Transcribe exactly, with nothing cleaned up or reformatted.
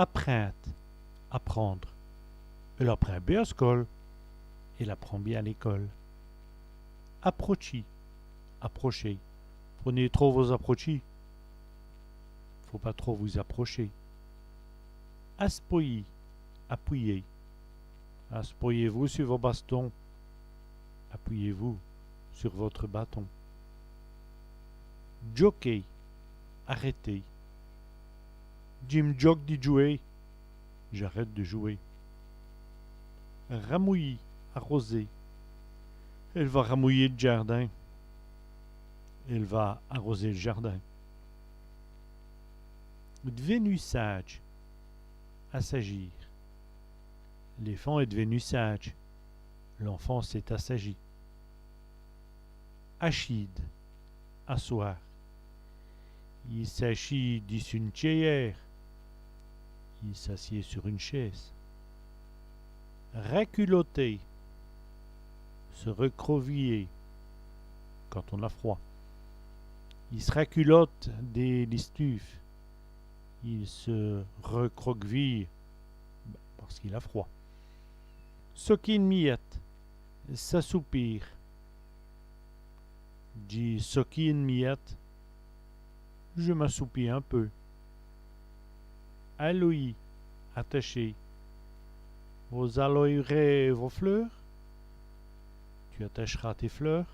Aprinde, apprendre. Èle aprind bén a scole. Elle apprend bien à l'école. Aprotchî, approcher. Faut nén trop vos aprotchî. Faut pas trop vous approcher. Aspoyî, appuyer. Aspoyîz-vous su vo baston. Appuyez-vous sur votre bâton. Djoker, arrêter. Dji m' djoke di djouwer. J'arrête de jouer. Ramouyî, arroser. Èle va ramouyî l' djârdin. Elle va arroser le jardin. Dvènu sâdje, assagir. L'èfant èst dvènu sâdje. L'enfant s'est assagi. Achîde, asseoir. I s'achît dissus ène tchèyêre. Il s'assied sur une chaise. Raculoter, se recroqueviller quand on a froid. I s' raculote dès li stûve. Il se recroqueville parce qu'il a froid. Sokî ène miyète, s'assoupir. Dji soki ène miyète. Je m'assoupis un peu. Aloyî, attacher. Vos aloyerez vos fleûrs ? Tu attacheras tes fleurs ?